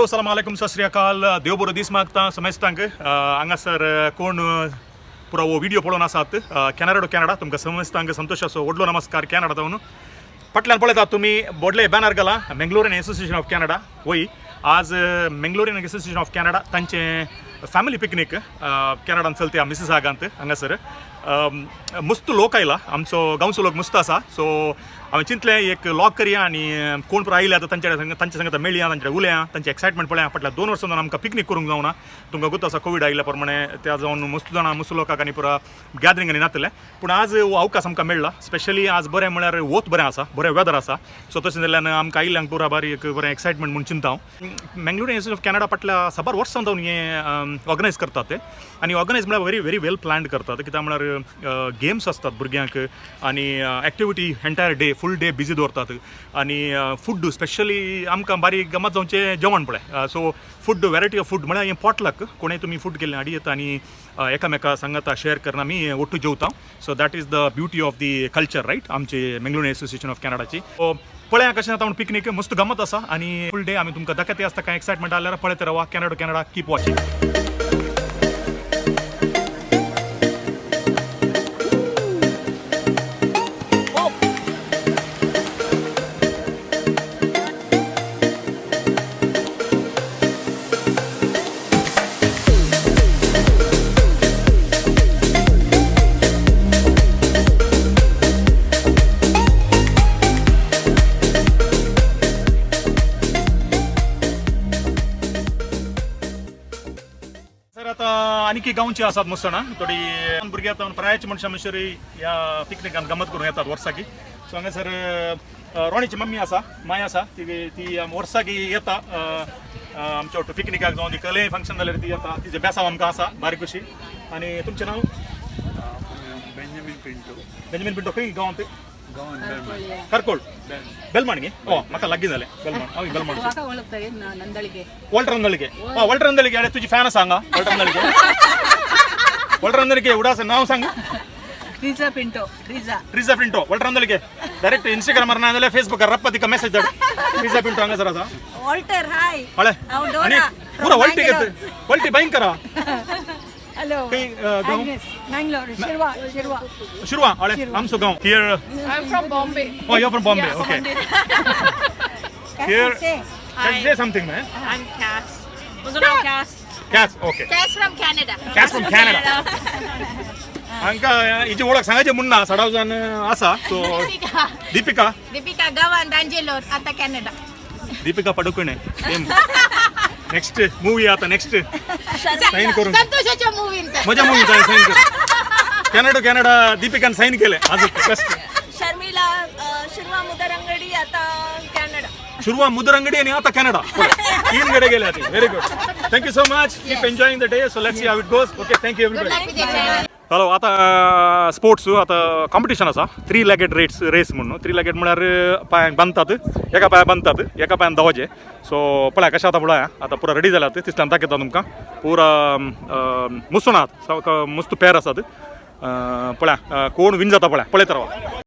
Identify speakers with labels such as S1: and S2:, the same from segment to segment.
S1: Hello सलाम आलेकुम सत श्री अकाल देव बरो दीस मागता समेस्तांक. हांगासर कोण पुरो हो व्हिडिओ पळोवन आसात कॅनडा टू कॅनडा तुमकां समेस्तांक संतोशाचो व्हडलो नमस्कार कॅनडा जावन. फाटल्यान पळयतात तुमी व्हडले बॅनर घाला मेंगलोरियन एसोसिएशन ऑफ कॅनडा. वय आज मेंगलोरियन एसोसिएशन ऑफ कॅनडा तांचें फॅमिली पिकनीक कॅनडान चलता मिसिसागांत. हांगासर मस्त लोक आयला, आमचो गांवचो लोक मस्त आसा. सो हांवें चिंतलें एक व्लॉग करया आनी कोण पुरो आयल्या तांच्या तांच्या संगता मेळया, तांच्या उलया, तांचे एक्सायटमेंट पळया. फाटल्या 2 वर्सां जावन आमकां पिकनीक करूंक जावना. तुमकां गोत आसा कोवीड आयिल्ल्या प्रमाणे त्या जावन मस्त जाणां मस्त लोकांक आनी पुरा गॅदरींग आनी नातलें. पूण आज हो अवकाश आमकां मेळ्ळा. स्पेशली आज बरें म्हळ्यार वत बरें आसा, बरें वेदर आसा. सो तशें जाल्ल्यान आमकां आयिल्ल्यांक पुरा बारी एक बरें एक्सायटमेंट म्हूण चिंता हांव. मेंगलोरियन एसोसिएशन ऑफ कॅनडा फाटल्या साबार वर्सां जावन हें ऑर्गनायज करतात ते आनी ऑर्गनायज म्हळ्यार व्हेरी व्हेरी वेल प्लॅन्ड करतात. कित्याक म्हळ्यार गेम्स आसतात भुरग्यांक आनी activity entire day full day busy दवरतात आनी फूड स्पेशली आमकां बारीक गमत जावचें जेवण पळय. So food variety of food म्हळ्यार हें पॉटलक कोणें तुमी फूड केल्लें हाडी येता आनी एकामेका सांगाता शेअर करना आमी ಒಟ್ಟು जेवता. So that is the beauty of the culture, right? आमचे मेंगलोरियन एसोसिएशन ऑफ कॅनडाची. पळया कशें जाता म्हूण पिकनीक मस्त गमत आसा आनी फूल डे आमी तुमकां दाखयते आसता. कांय एक्सायटमेंट आसल्यार पळयत रावा. Canada Canada keep watching. Sir आता आणखी गांवची आसात मस्त ना थोडी भुरगीं आतां प्रायाची मनशां म्हणसर ह्या पिकनिकान गमत करून येतात वर्साकी. सो हांगासर रोणीची मम्मी आसा, माय आसा, ती ती वर्साकी येता आमच्या वट्टू पिकनिकाक जावं ती कसलेंय फंक्शन जाल्यार ती येता. तिजें बेसांव आमकां आसा बारीक कशी. आनी तुमचें नांव?
S2: बेंजामीन पिंटो.
S1: बेंजामीन पिंटो. खंय गांवांत?
S2: गांवान बेलमाण.
S1: करकोळ बेलमाण गे? ओ म्हाका लागीं जालें बेलमाण. हांव बेलमाण.
S3: म्हाका वळखता नंदळगे.
S1: वॉल्टर नंदळगे. हा वॉल्टर नंदळगे. अरे तुजी फॅन आसा हांगा वॉल्टर नंदळगे. वॉल्टर नंदळगे एवढा आसा. नांव सांग.
S3: Riza Pinto. Riza.
S1: Riza Pinto. Walter Nandalge direct इंस्टाग्रामार ना जाल्यार फेसबुकार रप्पा तिका मेसेज धाड. रिजा पिंटो हांगासर आसा.
S4: वॉल्टर हाय.
S1: हळे
S4: हांव डोरा
S1: आनी
S4: from
S1: पुरो वॉल्टी
S4: Bangalore.
S1: घेत वॉल्टी भयंकर.
S4: हॅलो.
S1: खंय गांव?
S4: मँगलोर शिरवा शिरवा.
S1: शिरवा. हळे आमचो गांव here.
S5: I'm from Bombay.
S1: Oh, you're from Bombay.
S5: Yeah,
S1: okay.
S5: Bombay.
S1: Here,
S5: Hi.
S1: Say something, man.
S5: I'm Cass. What's your name, Cass?
S1: Cass, okay.
S4: Cass from Canada.
S1: Cass from Canada. हांकां हिची वळख सांगायची म्हूण ना सडाव जाण आसा. सो
S4: दीपिका.
S1: दीपिका.
S4: दीपिका गावान दांजेलोर आता Canada.
S1: Deepika Padukone same. Next movie आता नेक्स्ट साइन करून
S4: संतोषाच्या मूवीन.
S1: म्हज्या मुवी साइन कर. कॅनडा कॅनडा दीपिकान साइन केले आज बेस्ट.
S6: शर्मिला शिरवा मुदरंगडी आता कॅनडा.
S1: शुरुवा मुदरंगडी आणि आता कॅनडा तीन कडे गेले आता. Very good, thank you so much. Keep enjoying the day. So let's see how it goes. Okay, thank you everybody. Hello आता स्पोर्ट्स आता कॉम्पिटिशन आसा थ्री लेगेड रेस रेस म्हणून. थ्री लेगेड म्हळ्यार पांयांक बांदतात, एका पांया बांदतात एका पांयान धांवचे. सो पळया कशें आतां पळया आतां पुरा रेडी जाल्यात तितल्यान दाखयता तुमकां. पुरा मुसण आहात मस्त पेर आसात. पळया कोण विन जाता पळया पळयत रावा.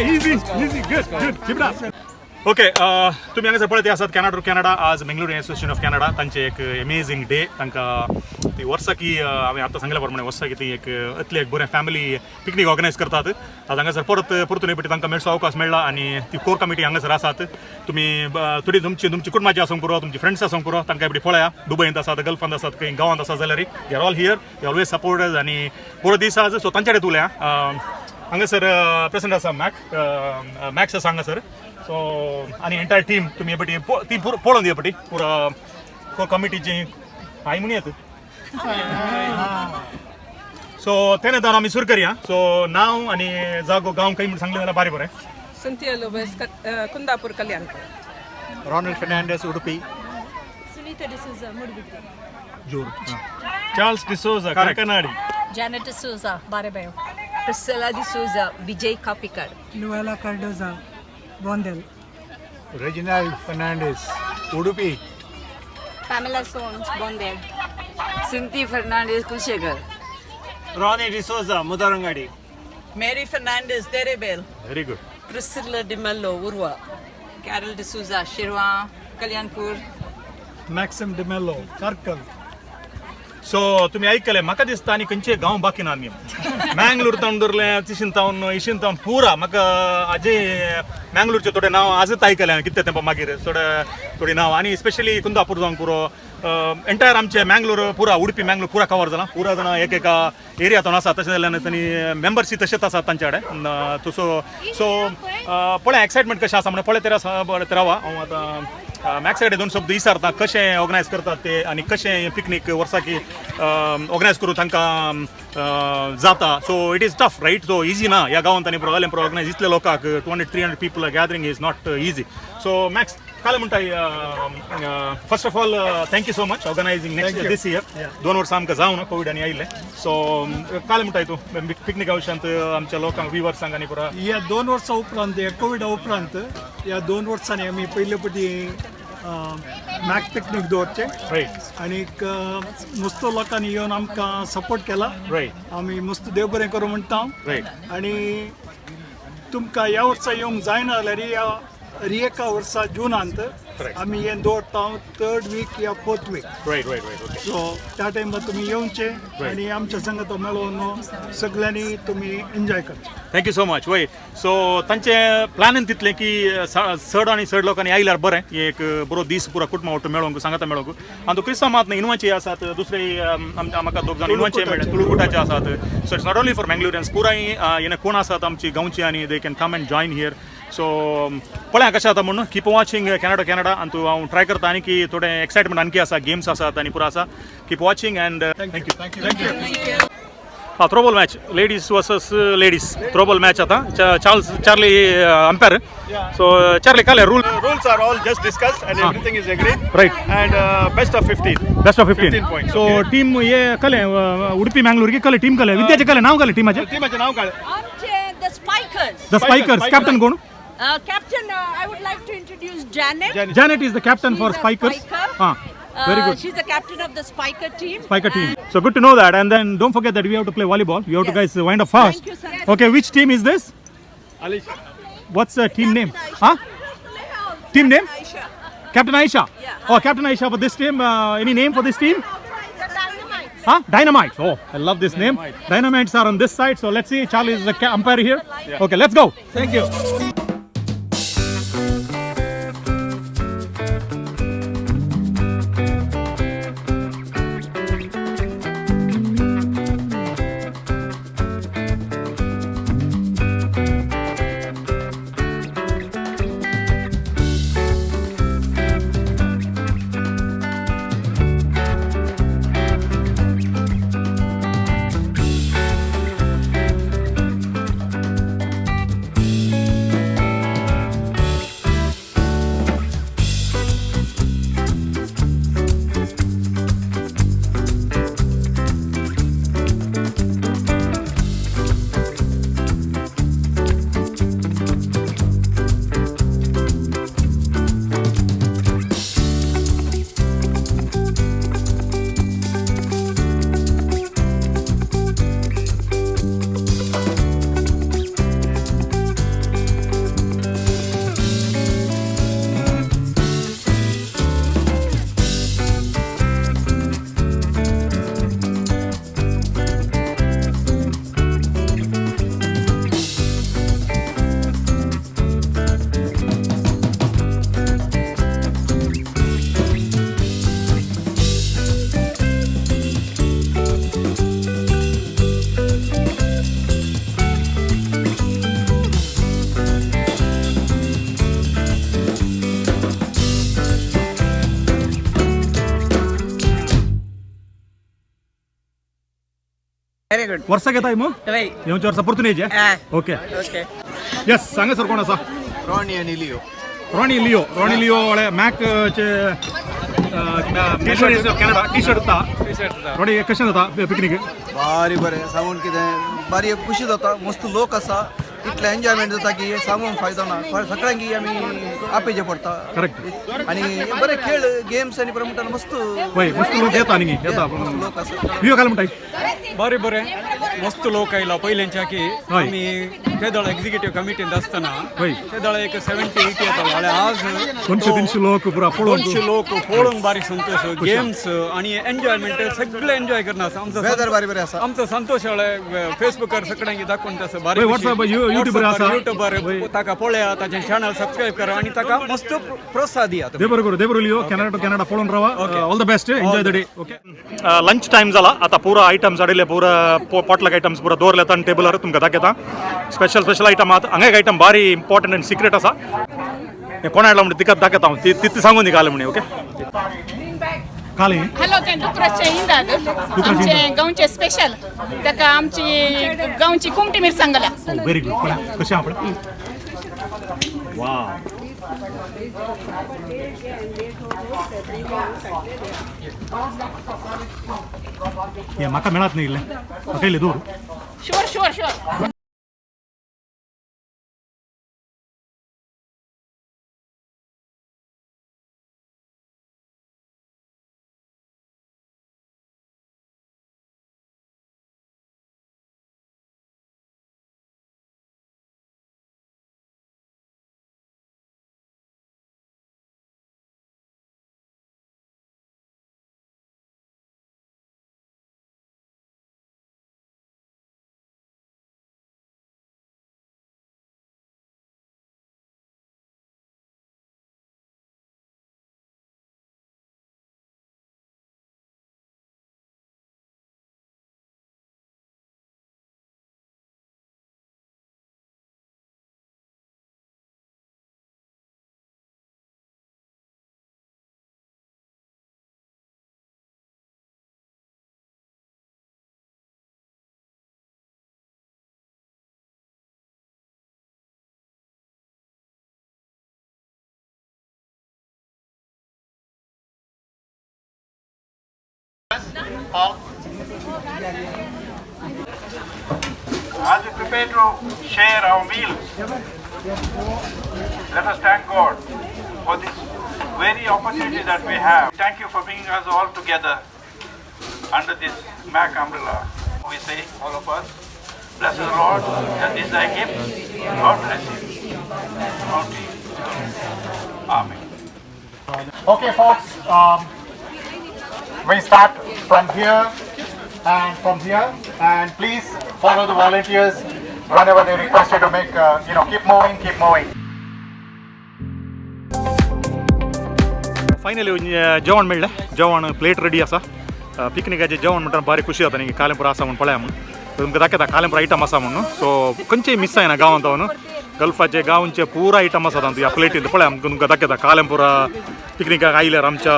S1: Easy easy, good good, keep it up. Okay, तुमी हांगासर पळयत आसात कॅनडा टू कॅनडा. आज मंगळूर असोसिएशन ऑफ कॅनडा तांचे एक अमेझींग डे. तांकां ती वर्साकी, हांवें आतां सांगल्या प्रमाणे, वर्साकी ती एक इतलें एक बरें फॅमिली पिकनीक ऑर्गनायज करतात. आज हांगासर परत परतून एक फावटी तांकां मेळचो अवकाश मेळ्ळा आनी ती कोर कमिटी हांगासर आसात. तुमी थोडी तुमची तुमची कुटुंबाची आसूंक पुरो, तुमची फ्रेंड्स आसूंक पुरो, तांकां एकटी पळया. दुबयंत आसात, गल्फांत आसात, खंय गांवांत आसात जाल्यार, they are all here, they always supporters. आनी बरो दीस आज. सो तांचे कडेन उलया. हांगासर प्रेसिडेंट आसा मॅक, मॅक्स आसा हांगासर. सो आनी एंटायर टीम तुमी हे पटी ती पळोवन दी पटी पुरा कोर कमिटीची हाय म्हणून येत. सो तेन्ना दान आमी सुरू करया. सो नांव आनी जागो, गांव खंय म्हूण सांगलें जाल्यार बारी बरें.
S3: Cynthia Lopez, Kundapur, Kalyanpur.
S2: Ronald Fernandes, Udupi.
S6: Sunita D'Souza, Moodbidri.
S1: जोर.
S2: Charles D'Souza, Kankanady.
S4: Janet D'Souza, Barebail.
S6: Priscilla D'Souza, Vijay Kapikad.
S3: Luella Cardoza, Bondel.
S2: Reginald Fernandes, Udupi.
S4: Pamela Sones, Bondel.
S3: Cynthia Fernandes, Kulshegar.
S2: Ronnie D'Souza, Mudarangadi.
S3: Mary Fernandes, Derebel.
S1: Very good.
S3: Priscilla D'Mello, Urwa. Carol D'Souza, Shirwa, Kalyanpur.
S2: Maxim D'Mello, Karkal.
S1: So तुमी आयकले, म्हाका दिसता आनी खंयचे गांव बाकी ना. आमी मँगलोर तावन दवरले, तिशीन तावन, इशीन तावन, पुरा. म्हाका आजे मँगलोरचे थोडे नांव आजच आयकले हांवें कितले तेंपा मागीर. थोडे थोडी नांव आनी स्पेशली कुंदापूर जावंक पुरो, एंटायर आमचे मँगलोर पुरा, उडपी मँगलोर पुरा कवर जाला. पुरा जाणां एक एका एरिया तावन आसा. तशें जाल्यार तांणी मेंबरशीप तशेंच आसात तांचे कडेन. सो सो पळय एक्सायटमेंट कशें आसा म्हणून पळयत बरें रावा. हांव आतां मॅक्सा कडेन दोन शब्द विचारता, कशें ऑर्गनायज करतात ते आनी कशें पिकनीक वर्साकी ऑर्गनायज करून तांकां जाता. So it is tough, right? So easy ना ह्या गांवांत आनी पुरो ऑर्गनायज इतले लोकांक, 200 300 people gathering is not easy. So Max, काल म्हणटाय, first of all, thank you so much organizing next this year. 2 वर्सां आमकां जावना, कोवीड आनी आयिल्लें. सो काल म्हणटाय तूं पिकनिका विशयांत आमच्या लोकांक, विवर्सांक आनी पुरा.
S2: ह्या 2 वर्सां उपरांत, ह्या कोविडा उपरांत ह्या 2 वर्सांनी आमी पयले पटी मॅक पिकनीक दवरचे. आनीक मस्त लोकांनी येवन आमकां सपोर्ट केला. आमी मस्त देव बरें करूं म्हणटा. आनी तुमकां ह्या वर्सा येवंक जायना जाल्यार ह्या एका वर्सा जुनांत आमी हें दवरता, थर्ड वीक या fourth week.
S1: Right right right okay
S2: so त्या टायमार तुमी येवचे आनी आमच्या संगत मेळोवन सगळ्यांनी तुमी एन्जॉय करचे.
S1: Thank you so much. वय, सो तांचे प्लॅनीन तितलें की चड आनी चड लोकांनी आयल्यार बरें, एक बरो दीस पुरा कुटुंबा वट्टू मेळोंक, सांगाता मेळोंक. आनी तो क्रिस्तांव मात न्ही, इनवाचे आसात दुसरे, म्हाका दोग जाण इनवाचे मेळ्ळे, तुळुकुटाचे आसात. So it's not only for Mangaloreans, पुराय येणे कोण आसात आमची गांवची आनी they can come and join here. So पळया कशें जाता म्हणून. Keep watching Canada Canada. आनी तूं हांव ट्राय करता आनी की थोडें एक्सायटमेंट आणखी आसा, गेम्स आसात आनी पुरो आसा. Keep watching and thank you.
S2: Thank you.
S1: हा, throwball match, ladies versus ladies throwball match आता. Charles, Charlie umpire. So Charlie, Kale rule?
S7: Rules are all just discussed and everything is agreed. And best of 15.
S1: Best of 15.
S7: 15 points.
S1: So team हे कले उडपी मँगलोर की कले team कले विद्याचे कले नाव कले टीमाचे?
S7: टीमाचे नाव काय?
S6: आमचे the Spikers.
S1: The spikers. Captain कोण?
S6: Captain, I would like to introduce Janet.
S1: Janet is the captain for
S6: She's a
S1: Spikers.
S6: Spiker.
S1: हा, very good.
S6: She's the captain of the Spiker team.
S1: Spiker team. So good to know that. And then don't forget that we have to play volleyball. You have to guys wind up fast.
S6: Thank you, sir.
S1: Okay, which team is this?
S7: Alisha.
S1: What's the team name? Huh? Team name?
S6: Aisha.
S1: Captain Aisha.
S6: Yeah.
S1: Oh, Captain Aisha for this team. Any name for this team?
S6: The Dynamite.
S1: Huh? Dynamite. Oh, I love this name. Dynamites are on this side. So let's see. Charlie is the umpire here. Okay, let's go.
S7: Thank you.
S3: Very good.
S1: वर्साक येताय मू?
S3: हय.
S1: येवच्या वर्सा परतून येयचे. Okay.
S3: Okay.
S1: येस, हांगासर कोण आसा?
S8: रॉनी आनी Leo.
S1: Ronnie Leo, Ronnie Leo वाले मॅक चे कॅनडा टी शर्ट ता. रॉनी, कशें जाता पिकनीक?
S8: भारी बरें सांगून कितें, बारी खुशी जाता. मस्त लोक आसा, इतलें एन्जॉयमेंट जाता की सांगूंक फायदो ना. सगळ्यांक आमी आपेचे पडटा.
S1: करेक्ट.
S8: आनी बरे खेळ, गेम्स आनी प्रमोटर मस्त.
S1: वय, मस्त लोक येता आनी येता.
S8: मस्त लोक आसा.
S1: लिओ काय म्हणटाय?
S9: बरें बरें, मस्त लोक आयला पयल्यांच्या की.
S1: हय.
S9: आमी तेदळ एक्झिक्युटिव्ह कमिटींत आसतना
S1: हय.
S9: तेदळ एक 70-80 येतालो आनी आज
S1: 200-300 लोक पुरा पळोवन.
S9: 200 लोक पळोवंक बारी संतोश. गेम्स आणि एन्जॉयमेंट सगळे एन्जॉय करना आसा आमचो.
S8: वेदर बारी बरें आसा.
S9: आमचो संतोश फेसबुकार सगळ्यांक दाखोवन तसो बारी.
S1: हय, WhatsApp, YouTuber आसा.
S9: युट्यूबार
S1: हय.
S9: ताका पळया, ताचें चॅनल सबस्क्रायब करा आणि ताका मस्त प्रोत्साह दिया.
S1: दे बरोबर, दे बरोबर लिओ. कॅनडा टू कॅनडा पळोवन रावा. All the best, enjoy the day. Okay, lunch time जाला आता. पुरा आयटम्स हाडिल्ले, पुरा पॉटलक आयटम्स पुरा दवरले आनी टेबलार तुमकां दाखयता. स्पेशल स्पेशल आयटम आहात. हांगा एक आयटम भारी इम्पॉर्टंट आनी सिक्रेट आसा. हें कोण हाडला म्हणटा तिका दाखयता हांव. ती ती सांगून दी काल म्हणे. ओके, काल हें.
S5: हॅलो, ते डुकराचे इंदाद आमचे गांवचे स्पेशल. ताका आमची गांवची कुमटी मिरसांग घाल्या.
S1: Very good. पळय कशें आहा पळय. वा, हें म्हाका मेळत न्ही इल्लें? म्हाका इल्लें दवर.
S5: Sure sure sure.
S7: As we prepare to share our meals, let us thank God for this very opportunity that we have. Thank you for bringing us all together under this MAC umbrella. We say, all of us, bless the Lord, that this thy gift, God bless you. Bounty. Amen.
S10: Okay, folks, we start from here and from here, and please follow the volunteers whenever they request you to make, keep moving, keep moving.
S1: Finally जेवण मेळ्ळें. जेवण plate ready आसा. पिकनिकाचें जेवण म्हणटा भारी खुशी जाता न्ही. कालें पुरो आसा म्हूण पळया म्हूण तुमकां दाखयता. कालें पुरो आयटम आसा म्हणून सो खंयचेय मिस जायना गांवांत न्हू. गल्फाचे गांवचे पुरा आयटम आसात ह्या प्लेटीन. पळया, तुमकां दाखयता. कालें पुरा पिकनिकाक आयल्यार, आमच्या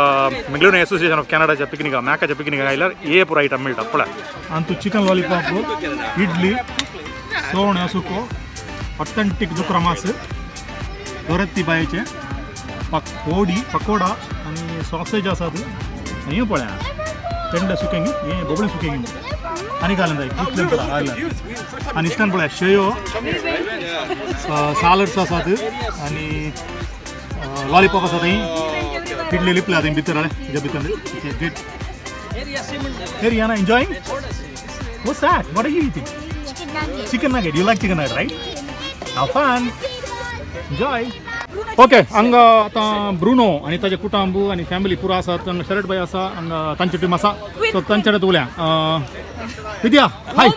S1: मंगलोरियन एसोसिएशन ऑफ कॅनडाच्या पिकनिकाक, मॅकाच्या पिकनिकाक आयल्यार हे पुरा आयटम मेळटा. पळया, आनी तूं चिकन लॉलीपॉप, इडली, सवण सुको, ऑथेंटीक दुकरा मास, दोरत्ती बायेचे पकोडी, पकोडा आनी सॉसेज आसात. आनी हें पळया, तेंडे सुकें, हें बोबळे सुकें आनी घालून जाय इतलें पळया आयल्यार. आनी इतल्यान पळया, शेयो, सालड्स आसात आनी लॉलीपॉप आसा. थंय इडली लिपल्या थंय भितर हेज्या भितर. Great. Hey Rihanna, enjoying? What's that? What are you eating?
S11: Chicken nugget.
S1: Chicken nugget. You like chicken nugget, right? Have fun. Enjoy. Okay, हांगा आतां ब्रुनो आनी ताजे कुटुंब आनी फॅमिली पुरो आसात. हांगा शरद भाई आसा, हांगा तांची टीम आसा. सो तांचे कडेन उलया. विद्या, हाय.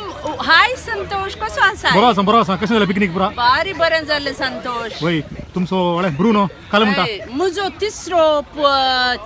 S6: हाय संतोष, कसो आसा?
S1: बरो आसा, बरो आसा. कशें जालें पिकनीक पुरा?
S6: बारी बरें जालें संतोष.
S1: वय, तुमचो व्हडले ब्रुनो काल म्हणटा.
S6: हय, म्हजो तिसरो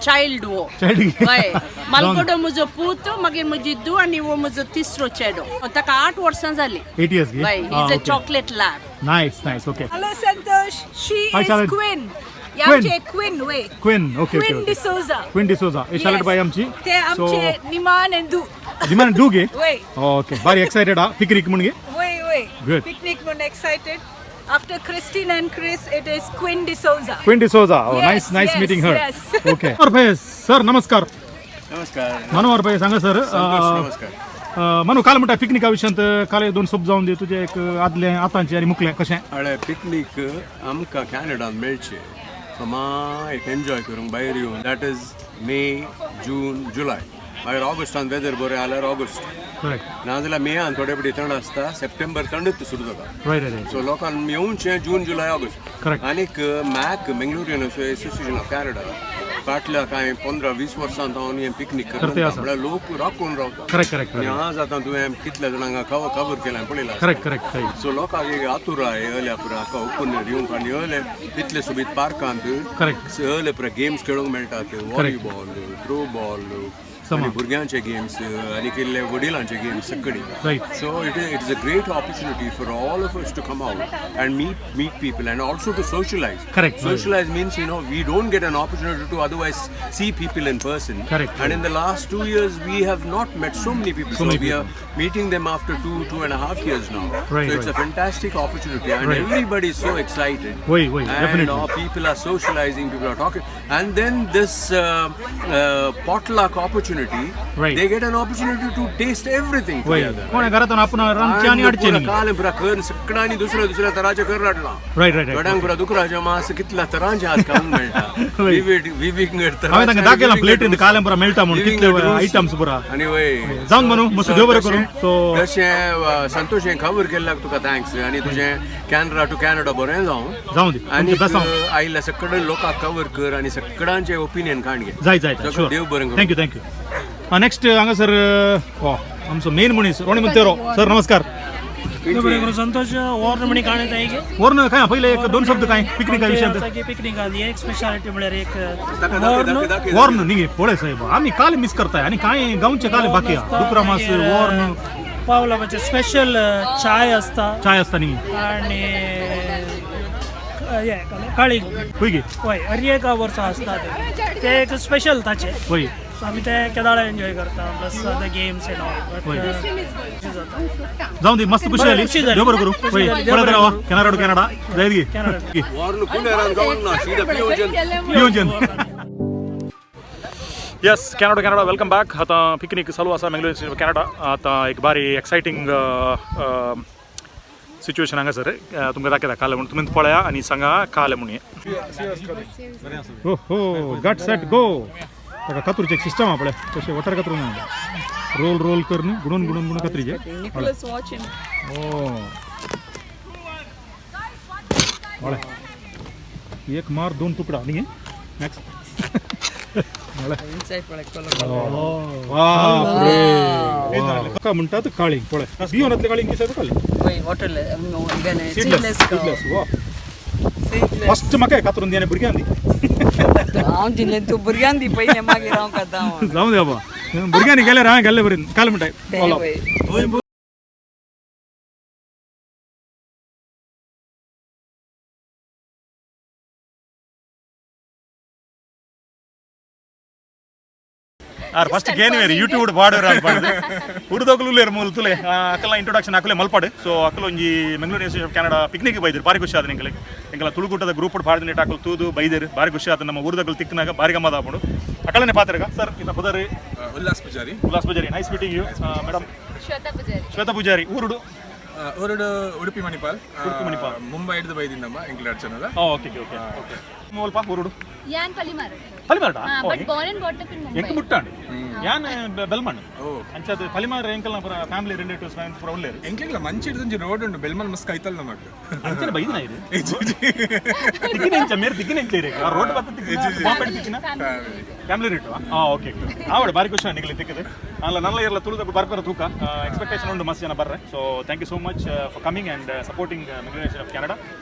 S6: चायल्ड हो.
S1: चायल्ड.
S6: हय, मालकोडो म्हजो पूत, मागीर म्हजी धूव आनी हो म्हजो तिसरो चेडो. ताका 8 वर्सां जालीं.
S1: 8 years.
S6: हय, is a chocolate lab.
S1: Nice, nice, okay.
S6: Hello Santosh, she
S1: Hi,
S6: is
S1: Charlotte.
S6: Queen.
S1: Queen.
S6: आमचे क्वीन वे.
S1: Queen, okay okay.
S6: Queen D'Souza.
S1: Queen D'Souza हे शार्लट बाई आमची.
S6: ते आमचे निमान आनी धूव.
S1: दिमान डूगे
S3: वय.
S1: ओके बारी एक्साइटेड आ पिकनिक मुणगे.
S3: वय वय.
S1: Good.
S3: Picnic म्हूण excited. After Christine and Chris, it is Queen D'Souza.
S1: Queen D'Souza. Oh,
S3: yes,
S1: nice, nice
S3: yes,
S1: meeting her.
S3: Yes.
S1: Okay. Bhai, sir, नमस्कार.
S11: नमस्कार.
S1: मनोहर भाई सांगा सर.
S11: नमस्कार.
S1: मनू काल म्हणटा पिकनिका विशयांत काल दोन सोप जावन दी तुजे एक आदले आतांचे आनी मुखले कशें?
S11: हळे पिकनीक आमकां कॅनडान मेळचे समा एक एन्जॉय करूंक भायर येवन that is May June July मागीर ऑगस्टान वेदर बरें जाल्यार ऑगस्ट नाजाल्यार मेयान थोडे फावटी थंड आसता सप्टेंबर थंडच सुरू जाता. सो लोकांक येवचें जून जुलय ऑगस्ट. आनीक Mac Mangalorean association of Canada फाटल्या कांय 15-20 वर्सां हांव हें पिकनीक करता म्हळ्यार लोक राखून रावता. आनी आज आतां तुवें कितल्या जाणांक कवर केलां पळयलां. सो लोकांक एक आतुराय येयल्या पुरो हाका ओपन येवंक आनी येयले इतले सोबीत पार्कांत येयले पुरो गेम्स खेळूंक मेळटात व्हॉलीबॉल थ्रो बॉल आनी भुरग्यांचे गेम्स आनी किल्ले वडिलांचे गेम्स सगळी. So it is a great opportunity for all of us to come out and meet people and also to socialize.
S1: Correct.
S11: Socialize means, you know, we don't get an opportunity to otherwise see people in person.
S1: Correct.
S11: And in the last 2 years, we have not met so many people. So we are meeting them after 2.5 years now.
S1: Right.
S11: So it's a fantastic opportunity and everybody is so excited.
S1: Wait,
S11: and now people are socializing, people are talking. And then this potluck opportunity,
S1: Right.
S11: They get an opportunity to taste everything together.
S1: कोणे घरातून आपण रांदचें आनी हाडचें न्ही.
S11: काल पुरा कर सगळ्यांनी दुसऱ्या दुसऱ्या तराचें कर हाडलां.
S1: Right.
S11: गड्यांक पुरा दुकराचें मांस कितल्या तरांचें आज खावंक मेळटा. विविंगड
S1: हांवें तांकां दाखयलां प्लेटीन कालें पुरा मेळटा म्हणून कितले आयटम्स पुरा.
S11: आनी वय
S1: जावंक म्हणून मस्त देव बरें करूं. सो
S11: तशें संतोष हें खबर केल्ल्याक तुका thanks आनी तुजें कॅनडा टू कॅनडा बरें जावं.
S1: जावं दी.
S11: आनी आयिल्ल्या सगळ्या लोकांक कवर कर आनी सगळ्यांचें ओपिनियन काण घे.
S1: जाय जाय.
S11: देव बरें करूं.
S1: Thank you thank you. Next हांगासर आमचो मेन मनीस रोणी मंतेरो सर नमस्कार.
S12: संतोष वॉर्न म्हणी काणी ताई
S1: वॉर्न काय पहिले एक दोन शब्द काय पिकनिका विषयांत?
S12: पिकनिकान एक स्पेशालिटी म्हळ्यार एक
S1: वॉर्न न्ही पळय साहेब आमी काल मिस करताय आनी कांय गांवचे काल बाकी दुकरा मास वॉर्न
S12: पावला म्हणजे स्पेशल चाय असता.
S1: चाय असता न्ही
S12: आनी काळी वय हर एका वर्सा असता ते एक स्पेशल ताचे.
S1: वय
S12: आमी ते केदाळा एन्जॉय करता plus the games and all.
S1: जाऊ दी मस्त खुशी जाली देव बरें करूं. परत रावा कॅनडा टू कॅनडा जायत गे पियोजन. Yes Canada to Canada welcome back. आतां पिकनीक चालू आसा मंगलोर कॅनडा. आतां एक बारी एक्सायटींग सिच्युएशन हांगासर तुमकां दाखयता काले म्हणून तुमी पळया आनी सांगा काले म्हणून. हो हो गट सेट गो. ताका कातूरचें एक सिस्टम आहा पळय तशें वटर कातरून रोल रोल करून गुणून गुणून गुणून कातरीचें. ओ एक मार दोन तुकडा न्ही मॅक्स. म्हणटात काळी पळय बियोनांतले काळी कितें काळी फस्ट म्हाका कातरून दी आनी भुरग्यांक दी.
S3: हांव दिलें तूं भुरग्यांक दी पयलें मागीर हांव खाता.
S1: जावं दे बाबा भुरग्यांनी गेल्यार हांवें गेल्ले बरें काल म्हणटाय. ಫಸ್ಟ್ ಗೇನ್ ಯೂಟ್ಯೂಬ್ ಪಾಡೋರು ಅನ್ಪಾಡ್ದು ಉರ್ದೋಗ್ಲು ಮೂಲ ತುಲೆ ಅಕಲ ಇಂಟ್ರೊಡಕ್ಷನ್ ಅಕಲೆ ಮಲ್ಪಾಡು. ಸೊ ಅಕಲ ಒಂಜಿ Mangalore association of Canada picnic ಬೈದಿರು ಭಾರಿ ಖುಷಿ ಆದ ಎಂಕಲೆ ಎಂಕಲ ತುಳುಕೂಟದ ಗ್ರೂಪ್ ಪಾಡ್ದಿನ ಅಕಲ್ ತೂದು ಬೈದಿರು ಭಾರಿ ಖುಷಿ ಆದ. ನಮ್ಮ ಊರ್ದಗಳು ತಿಕ್ಕನಾಗ ಭಾರಿ ಗಮ್ಮದ ಆಪುಂಡು. ಅಕಲನೆ ಪಾತ್ರಗ ಸರ್ ಇನ್ನ ಪುದರ್
S13: Ullas Pujari.
S1: Ullas Pujari nice meeting you. Madam
S4: Shweta Pujari.
S1: Shweta Pujari ಊರುಡು?
S13: ಊರುಡು ಉಡುಪಿ ಮಣಿಪಾಲ್.
S1: ಉಡುಪಿ ಮಣಿಪಾಲ್
S13: ಮುಂಬೈ ಹಿಡಿದು ಬೈದಿನಮ್ಮ ಎಂಕಲ ಅರ್ಚನದ.
S1: Okay okay okay. ಮುಲ್ಪ ಊರುಡು?
S4: ಯಾನ್ Palimar.
S1: ಪಲಿಮಾರ
S4: but born and brought up in Mumbai.
S1: ಎಂಕ ಮುಟ್ಟಾಂಡ್ ಯಾನ್ ಬೆಲ್ಮಣ್ ಅಂಚಾದ ಪಲಿಮಾರ ಎಂಕಲ್ನ ಪುರ ಫ್ಯಾಮಿಲಿ ರಿಲೇಟಿವ್ಸ್ ಪುರ ಉಲ್ಲೇರು.
S13: ಎಂಕಲ್ಲ ಮಂಚಿ ಹಿಡಿದು ರೋಡ್ ಉಂಡು ಬೆಲ್ಮಣ್ ಮಸ್ತ್ ಕೈತಲ್ ನಮಕ್
S1: ಅಂಚನೆ ಬೈದಿನ ಇದು ತಿಕ್ಕಿನ ಎಂಚ ಮೇರ್ ತಿಕ್ಕಿನ ಎಂಚ ಇರೆ ಆ ರೋಡ್ ಬತ್ತ ತಿಕ್ಕಿನ ಬಾಂಬೆ ತಿಕ್ಕಿನ ಫ್ಯಾಮಿಲಿ ರೇಟ್. ಓಕೆ ಆವಡೆ ಬಾರಿ ಖುಷಿ ನಿಗಲಿ ತಿಕ್ಕಿದೆ ಅಲ್ಲ ನನ್ನ ಇರಲ ತುಳುದ ಬರ್ಪರ ತೂಕ ಎಕ್ಸ್ಪೆಕ್ಟೇಷನ್ ಉಂಡು ಮಸ್ತ್ ಜನ ಬರ್ರೆ. So thank you so much for coming and supporting Mangalore association of Canada.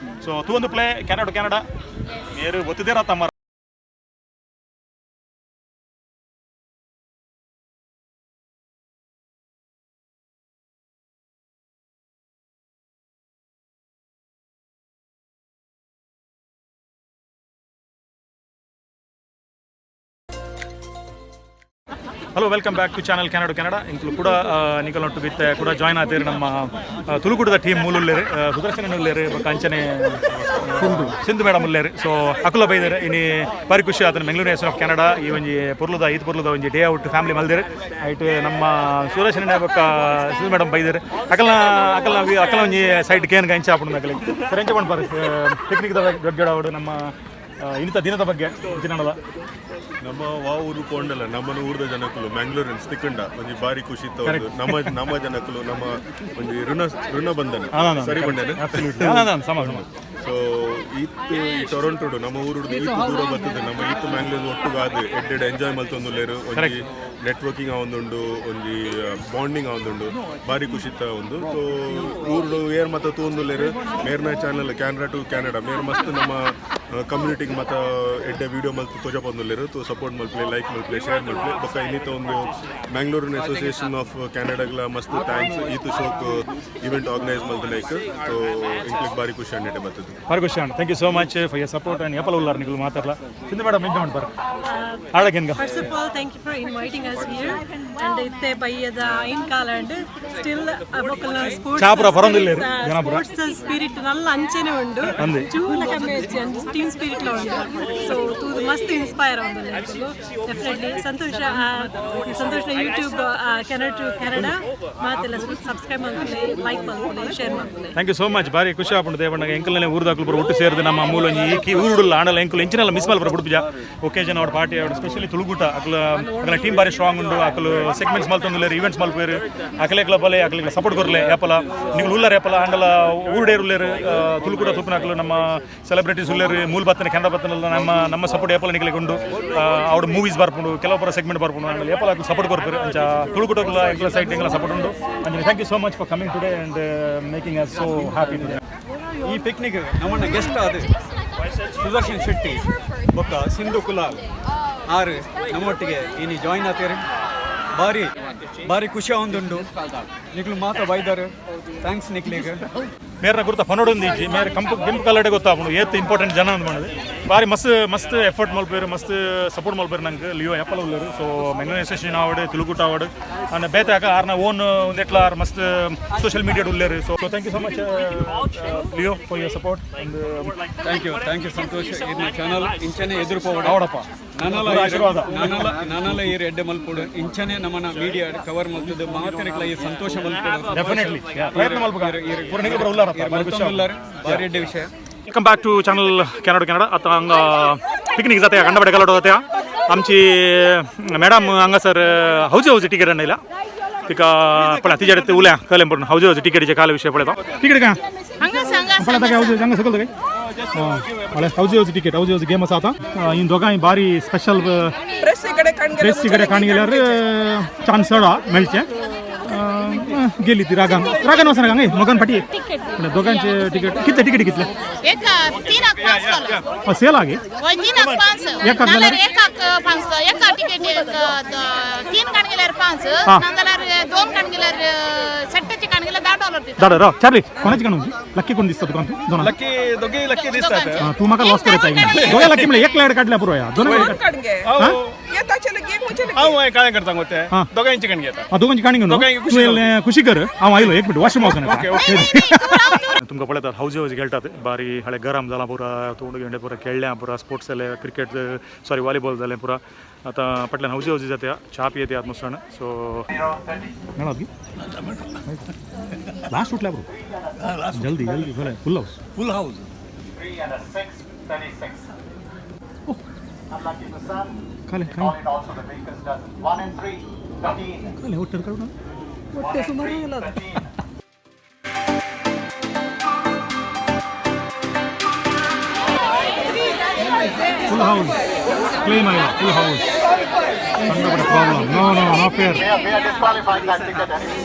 S1: So ತೂವೊಂದು play Canada to Canada ಮೇರು ಒತ್ತಿದೇರ ತಮ್ಮ. Hello, welcome back to channel Canada Canada. ಇಂಕ್ಲು ಕೂಡ ನಿಕಲೊಟ್ಟು ಬಿತ್ತೆ ಕೂಡ ಜಾಯ್ನ್ ಆತೀರಿ ನಮ್ಮ ತುಳುಕೂಟದ ಟೀಮ್ ಮೂಲುಲ್ಲೇರು, ಸುದರ್ಶನ ಉಲ್ಲೇರು, ಬೊಕ್ಕ ಅಂಚನೆ ಸಿಂಧು ಮೇಡಮ್ ಉಲ್ಲೇರು. ಸೊ ಅಕುಲ ಬೈದಾರೆ ಇನಿ ಬಾರಿ ಖುಷಿ ಆತನ ಬೆಂಗಳೂರು ಹೆಸರು ಆಫ್ ಕೆನಡಾ ಈ ಒಂಜಿ ಪೊರ್ಲುದ ಈತ್ ಪೊರ್ಲುದ ಒಂಜಿ ಡೇ ಔಟ್ ಫ್ಯಾಮಿಲಿ ಮಲ್ದಿರು. ಐಟ್ ನಮ್ಮ ಸುದರ್ಶನ ಬೊಕ್ಕ ಸಿಂಧು ಮೇಡಮ್ ಬೈದಾರೆ. ಅಕಲ್ನ ಅಕಲ್ನ ಅಕಲ ಒಂಜಿ ಸೈಡ್ ಕೇನ್ ಎಂಚ ಆಪುಂಡು ಅಕಲಿಗೆ ಸರ್ ಎಂಚ ಪಣ್ಪಾರು ಪಿಕ್ನಿಕ್ ದ ಬಗ್ಗೆ ಅವಡು ನಮ್ಮ ಇನ್ನಿತ ದಿನದ ಬಗ್ಗೆ ದಿನದ
S14: ನಮ್ಮ ವಾ ಊರು ಪೋಂಡಲ್ಲ ನಮ್ಮನ ಊರದ ಜನಕುಲು ಮ್ಯಾಂಗ್ಳೂರಿನ್ಸ್ ತಿಕ್ಕಂಡ ಒಂಜಿ ಬಾರಿ ಖುಷಿ ಇತ್ತು. ನಮ್ಮ ನಮ್ಮ ಜನಕುಲು ನಮ್ಮ ಒಂಜಿ ಋಣ ಋಣ ಬಂಧನ ಸರಿ ಬಂಡನೆ. ಸೊ ಇತ್ತು ಈ ಟೊರೊಂಟೊಡು ನಮ್ಮ ಊರು ಇತ್ತು ದೂರ ಬರ್ತದೆ ನಮ್ಮ ಇತ್ತು ಮ್ಯಾಂಗ್ಳೂರ್ ಒಟ್ಟುಗಾದು ಎಡ್ಡೆಡ್ ಎಂಜಾಯ್ ಮಲ್ತೊಂದುಲ್ಲೇರು ಒಂಜಿ ನೆಟ್ವರ್ಕಿಂಗ್ ಆವೊಂದುಂಡು ಒಂಜಿ ಬಾಂಡಿಂಗ್ ಆವೊಂದುಂಡು ಬಾರಿ ಖುಷಿ ಇತ್ತ ಒಂದು. ಸೊ ಊರು ಏರ್ ಮತ್ತ ತೂಂದುಲ್ಲೇರು ಮೇರ್ನ ಚಾನಲ್ ಕ್ಯಾನರಾ ಟು ಕೆನಡಾ ಮೇರ್ ಮಸ್ತ್ ನಮ್ಮ ಕಮ್ಯುನಿಟಿಗೆ ಮತ್ತ ಎಡ್ಡೆ ವೀಡಿಯೋ ಮಲ್ತು ತೋಜಪೊಂದುಲ್ಲೇರು. ತೋ ಸಪೋರ್ಟ್ ಮಲ್ಪಲೆ, ಲೈಕ್ ಮಲ್ಪಲೆ, ಶೇರ್ ಮಲ್ಪಲೆ. ಬೊಕ್ಕ ಇನ್ನಿತ ಒಂದು ಮ್ಯಾಂಗ್ಳೂರಿನ ಅಸೋಸಿಯೇಷನ್ ಆಫ್ ಕೆನಡಾಗ್ಲ ಮಸ್ತ್ thanks ಈತು ಶೋಕ್ ಇವೆಂಟ್ ಆರ್ಗನೈಸ್ ಮಲ್ತಲೈಕ್. ಸೊ ಇಂಕ್ಲಿಕ್ ಬಾರಿ ಖುಷಿ ಅಂಡೆ ಬರ್ತದೆ.
S1: ಬಾರಿ ಖುಷಿ and thank you so much for your support and ಏಪಲ ಉಲ್ಲಾರ್ ನಿಕುಲು ಮಾತಾಡ್ಲ. ಸಿಂಧು ಮೇಡಮ್ ಎಂಜ ಮನ್ಪರ್ ಆಳಗೆನ್ಗ.
S15: First of all, thank you for inviting us here. And itte bayyada ain kaala and still abokala sports
S1: Chapura ಪರೊಂದುಲ್ಲೇರು ಜನಪುರ
S15: sports spirit ನಲ್ಲ ಅಂಚನೆ ಉಂಡು ಚೂಲ ಕಮ್ಮಿ and team spirit la undu. So ತೂದು ಮಸ್ತ್ ಇನ್ಸ್ಪೈರ್ ಆವೊಂದುಲ್ಲೆ ಡೆಫಿನೆಟ್ಲಿ. ಸಂತೋಷ ಸಂತೋಷ ಯೂಟ್ಯೂಬ್ ಕೆನಡಾ ಟು ಕೆನಡಾ ಮಾತೆಲ್ಲ ಸಬ್ಸ್ಕ್ರೈಬ್ ಮಲ್ಪುಲೆ, ಲೈಕ್ ಮಲ್ಪುಲೆ, ಶೇರ್ ಮಲ್ಪುಲೆ.
S1: Thank you so much. ಬಾರಿ ಖುಷಿ ಆಪುಂಡು ದೇವಣ್ಣಗ ಎಂಕಲ್ನೇ ಊರುದಾಕುಲು ಪೂರ ಒಟ್ಟು ಸೇರ್ದು ನಮ್ಮ ಮೂಲ ಒಂಜಿ ಈ ಊರುಡುಲ್ಲ ಆಂಡಲ ಎಂಕುಲು ಎಂಚಿನಲ್ಲ ಮಿಸ್ ಮಲ್ಪರ ಬುಡ್ಪುಜ ಒಕೇಜನ್ ಅವರ ಪಾರ್ಟಿ ಅವರ ಸ್ಪೆಷಲಿ ತುಳುಗೂಟ ಅಕುಲು ಅಕಲ ಟೀಮ್ ಬಾರಿ ಸ್ಟ್ರಾಂಗ್ ಉಂಡು. ಅಕುಲು ಸೆಗ್ಮೆಂಟ್ಸ್ ಮಲ್ತೊಂದುಲ್ಲೇರು, ಈವೆಂಟ್ಸ್ ಮಲ್ಪೇರು, ಅಕಲೆ ಕ್ಲಬ್ ಅಲೆ ಅಕಲಿಗೆ ಸಪೋರ್ಟ್ ಕೊರ್ಲೆ ಏಪಲ ನಿಕುಲು ಉಲ್ಲಾರ ಏಪಲ ಆಂಡಲ ಊರುಡೇರು ಉಲ್ಲೇರು ತುಳುಕೂಟ ತುಪ್ಪನಕಲು ನಮ್ಮ ಸೆಲೆಬ್ರಿಟೀಸ್ ಉಲ್ಲೇರು ಮೂಲ ಬತ್ತನೆ ಕೆನಡಾ ಬತ್ತನೆಲ್ಲ ನಮ್ಮ ನಮ್ಮ ಸಪೋರ್ಟ್ ಏಪಲ ನಿಕಲಿಗೆ ಉಂಡು. ಅವಡು ಮೂವೀಸ್ ಬರ್ಪುಂಡು, ಕೆಲವು ಸೆಗ್ಮೆಂಟ್ ಬರ್ಪುಂಡು ಆಂಡಲ ಏಪಲ ಅಕುಲು ಸಪೋರ್ಟ್ ಕೊರ್ಪೇರು. ಅಂಚ ತುಳುಕೂಟಕ್ಲ ಎಂಕಲ ಸೈಡ್ ಎಂಕಲ ಸಪೋರ್ಟ್ ಉಂಡು. ಅಂಚನೆ thank you so much for coming today and making us so happy today.
S9: ಈ ಪಿಕ್ನಿಕ್ ನಮ್ಮನ್ನ ಗೆಸ್ಟ್ ಆದ ಸುದರ್ಶನ್ ಶೆಟ್ಟಿ ಬೊಕ್ಕ ಸಿಂಧು ಕುಲಾಲ್ ಆರು ನಮ್ಮೊಟ್ಟಿಗೆ ಇನಿ ಜಾಯಿನ್ ಆತೀರಿ. ಬಾರಿ ಬಾರಿ ಖುಷಿ ಆವೊಂದುಂಡು. ನಿಕ್ಲು ಮಾತ ಬೈದಾರು thanks ನಿಕ್ಲಿಗೆ.
S1: ಮೇರ್ನ ಗುರುತ ಪನೋಡೊಂದು ಇಜ್ಜಿ ಮೇರೆ ಕಂಪು ಕೆಂಪು ಕಲರ್ಡೆ ಗೊತ್ತಾಪುಂಡು ಏತ್ ಇಂಪಾರ್ಟೆಂಟ್ ಜನ ಅಂದ್ ಮಾಡೋದು. ಬಾರಿ ಮಸ್ತ್ ಮಸ್ತ್ ಎಫರ್ಟ್ ಮಲ್ಪೇರು, ಮಸ್ತ್ ಸಪೋರ್ಟ್ ಮಲ್ಪೇರು ನಂಗೆ ಲಿಯೋ ಏಪಲ ಉಲ್ಲೇರು. ಸೊ ಮ್ಯಾಂಗ್ಳೂರ್ ಅಸೋಸಿಯೇಷನ್ ಆವಡ್ ತುಳುಕೂಟ ಆವಡ್ ಅಂಡ್ ಬೇತೆ ಆಕ ಆರ್ನ ಓನ್ ಒಂದೆಟ್ಲ ಆರ್ ಮಸ್ತ್ ಸೋಷಿಯಲ್ ಮೀಡಿಯಾ ಉಲ್ಲೇರು. So thank you so much Leo for your support. And
S9: thank you thank you Santosh. ಇರ್ನ ಚಾನಲ್ ಇಂಚನೆ ಎದುರು ಪೋವಡ
S1: ಅವಡಪ್ಪ
S9: ನನಲ ಆಶೀರ್ವಾದ ನನಲ ನನಲ ಈರ್ ಎಡ್ಡೆ ಮಲ್ಪೊಡು ಇಂಚನೆ ನಮ್ಮನ ಮೀಡಿಯಾ ಕವರ್ ಮಲ್ತದು ಮಾತೆರೆಗ್ಲ ಈ ಸಂತೋಷ ಮಲ್ಪೊಡು.
S1: ಡೆಫಿನೆಟ್ಲಿ ಪ್ರಯತ್ನ ಮಲ್ಪುಗ ಪೂರ ನಿಕುಲು ಪೂರ ಉಲ್ಲಾರಪ್ಪ ಬಾರಿ ಖುಷಿ
S9: ಉಲ್ಲಾರ ಬಾರಿ ಎಡ್ಡೆ ವಿಷಯ.
S1: Welcome back to channel Canada Canada. आता हांगा पिकनीक जाता कंडबडे कलट जाता. आमची मॅडम हांगासर हौजे हौजे टिकेट आणयला तिका पळय तिच्या कडेन उलया कळ्ळें पडून हौजे हौजे टिकेटीचे काल विशय पळयता. टिकेट काय पळयता काय हौजे हांगा सकयल काय हय हौजे हौजे टिकेट हौजे हौजे गेम आसा. आतां ही दोगांय बारी स्पेशल प्रेसी कडेन काण गेल्यार चान्स चड आहा मेळचें. गेली ती रागान रागान वचना हांगा मोगान फाटी दोगांचे टिकेट कितले टिकेट कितले
S5: एक 3 5
S1: सेल आगे
S5: वय 3 5 नाल्यार 1 5 एका टिकेट 3 काण गेल्यार 5 नाजाल्यार 2 काण गेल्यार सट्ट्याचे काण गेल्यार $10 दिता.
S1: दादा राव चार्ली कोणाची काण लक्की कोण दिसता तुका? दोन
S13: लक्की दोघे लक्की दिसतात.
S1: तू म्हाका लॉस करत आहे दोघे लक्की म्हळ्यार एक लायट काडल्या पुरो या दोन
S13: हांव काळें करता गो ते दोगांची काण घेता.
S1: दोगांची काणी घेवन तूं खुशी कर. हांव आयलो एक मिनट वॉशरूम वचून. तुमकां पळयतात हौजे हौजे खेळटात बारी हळे गरम जाला पुरा तोंड घेंडे पुरा खेळ्ळ्या पुरा स्पोर्ट्स जाले क्रिकेट सॉरी वॉलीबॉल जालें पुरा. आतां फाटल्यान हौजे हौजे जाता च्या पियेता आत्मसण. सो मेळत गी लास्ट उठल्या ब्रो जल्दी जल्दी भले फुल house
S11: full house.
S10: 3 and 6:36. Unlucky for some.
S1: खाले
S10: Call it also the baker's dozen. 1 and 3, 13.
S1: खाले ಒಟ್ಟೆ ಕಾಡು
S15: ಒಟ್ಟೆ ಸುಮಾರು ಇಲ್ಲ.
S1: Full house claim ಆಯ್ತು full house. Problem no no no fair.
S10: We are disqualifying that ticket anyway.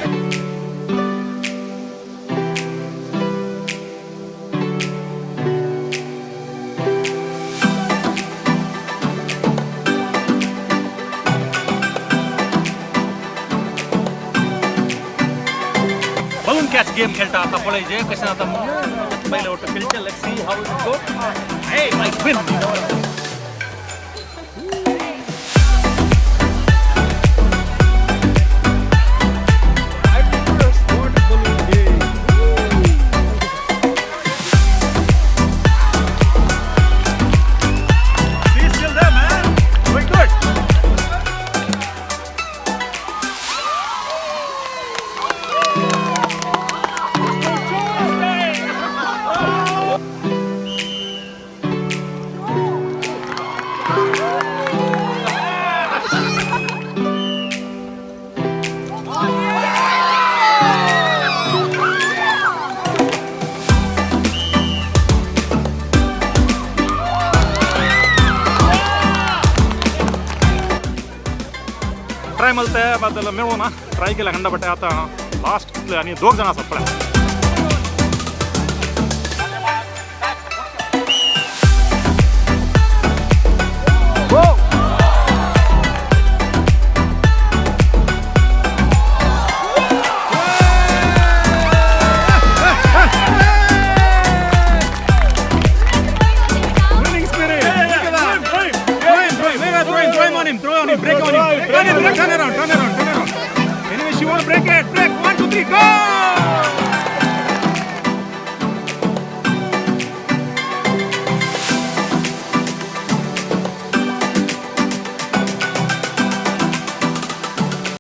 S1: Balloon catch game खेळता आता पळय जे कशें जाता पयले वट्ट खेळचे. Let's see how it go. Hey I win. मलते बद्दल मेळूं ना, ट्राय केला खंडा बट आतां लास्ट कितले आनी दोग जाणां आसात पळय. Throw on him, break on him. Turn him, break, turn around, turn around, turn around. Anyway, she won't break it. Break, 1, 2, 3, go!